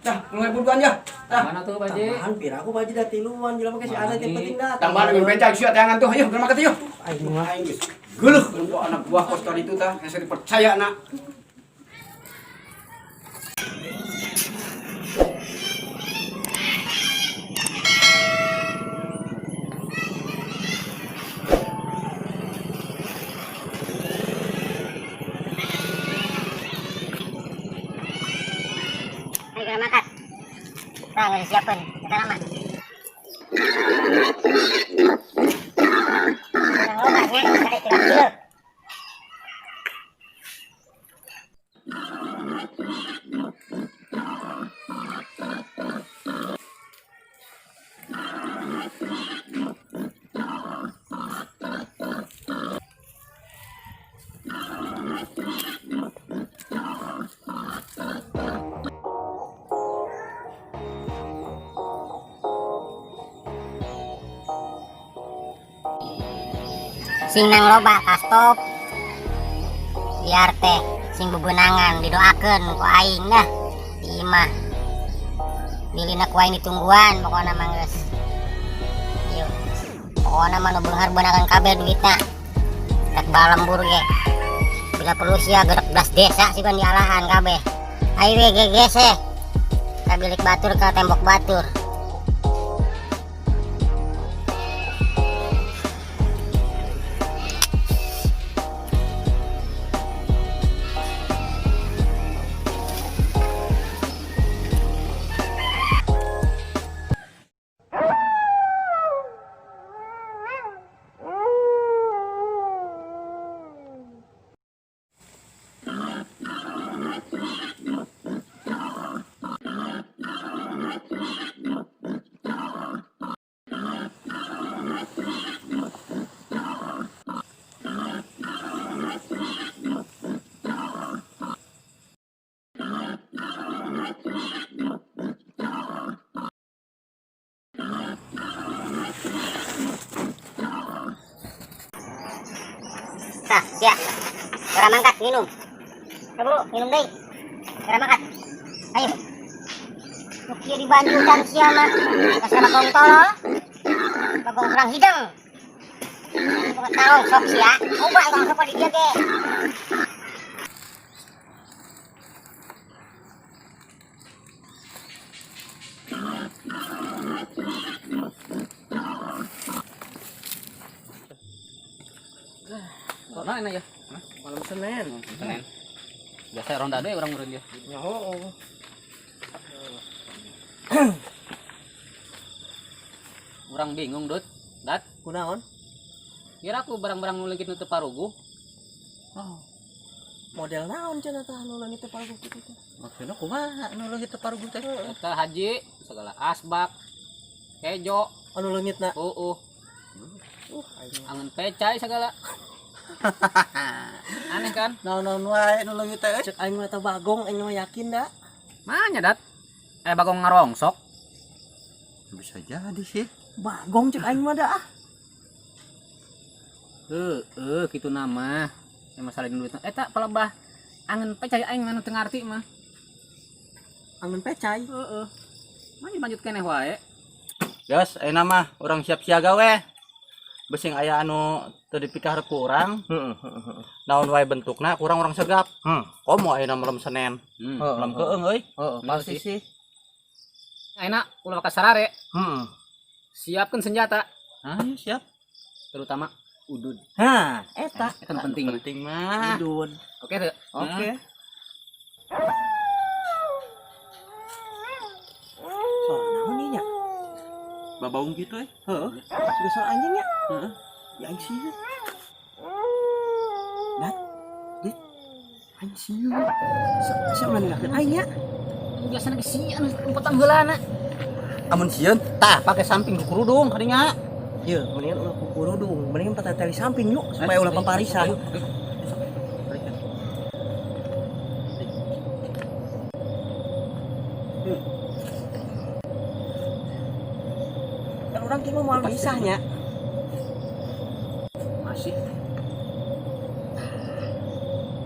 Dah, 10.000 duan ya. Tah. Mana tuh Pak Haji? Tambahan pira aku Pak Haji dah tiluan jelema ke si ada yang penting datang. Tambahan dengan beca sia tayangan tuh. Ayo, geura makan yuk. Aing mah. Aing geus geuleuh untuk anak buah kos tadi itu tah, yang saya dipercaya nak. Ayo kita makan. Nah, nggak disiapkan. Kita lama. Yang loba nya, ada 3 kilo. Sing nang loba kastop. Biar teh sing bebenangan didoakeun ku aing dah di imah. Bilina ku aing ditungguan pokona mah geus. Yuk. Pokona mah nu beunghar beunangan kabeh duitna. Rek balembur ge. Bila perlu sia gerak belas desa sih kan dialahan kabeh. Ayo we gegese. Ka bilik batur ka tembok batur. Tah, sia. Ora mangkat minum. Ayo, minum deui. Ora mangkat. Ayo. Nu kieu dibantu sia mah. Kasih bagong tolol. Bagong kurang hidung. Bukan tarong sok sia. Coba tong sok di dieu ge. Mana enak ya? Malam Senin. Senin. Biasa ronda deh orang meureun dia. Ya heuh. Urang bingung, Dut. Dat, Kunaon? kira aku barang-barang nu leungit nu teu paruguh. Oh. Model naon cenah tah nu leungit teu paruguh kitu teh? Maksudna kumaha nu leungit teu paruguh teh? Eta haji segala asbak, kejo, Anu leungitna. heueuh, Aing mah. angen pecai segala. Aneh kan? Naon-naon wae nu leungit teh euy. Cek aing mah eta bagong aing mah yakin da. Manya dat? Bagong ngarongsok. Bisa jadi sih. Bagong cek aing mah da ah. Heeh, kitu nama. Yang masalah duit. Eta palebah angen pecai aing mah nu teu ngarti mah. Angen pecai. Heeh. Manya lanjut keneh wae. Gas, ayeuna mah urang siap siaga we. Besing aya anu teu dipikaharep ku urang. Heeh. Naon wae bentukna kurang urang sergap. Komo ayeuna malam Senin. Malam keung euy. Heeh, pasti sih. Ayeuna ulah ka sarare, Heeh. siapkeun senjata, Ayo siap. terutama udud. Hah, eta. Eta nu penting mah. Penting mah. Udud. Oke teu? Oke. Suara naon ieu nya? Babaung gitu euy. Heeh. Suka suara anjing nya? Heeh. Ya aing sieun. Dat. Dit. Aing sieun. Sa ulah ninggalkeun aing nya. Biasana ge sieun lempatan heulana. Amun sieun tah pake samping ku kerudung kadinya. Ye, mendingan ulah ku kerudung, mendingan patateli samping yuk supaya ulah paparisan. Kan urang kieu mah moal misah nya. Masih.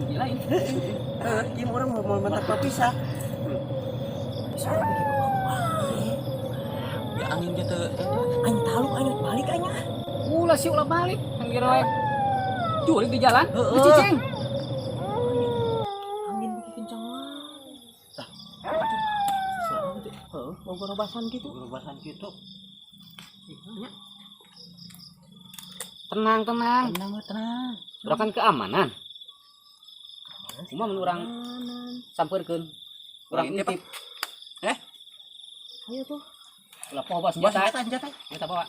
Di lain. Heeh, kieu mah urang moal mentak papisah. Suara bikin wae. Ya angin gitu. Aing taluk, aing balik aing ah. Ulah sih, ulah balik. Kan kira we. Jurig di jalan. Heeh. Geus cicing. Angin bikin kencang wae. Tah. Suara gitu. Heeh, mau gorobasan gitu. Berubahan gitu. Tenang, tenang. Tenang we, tenang. Urang kan keamanan. Cuma mun urang sampeurkeun. Urang Urang intip. intip. Ayo tuh. Ulah poho bawa Bawa senjata. senjata, senjata. Senjata bawa.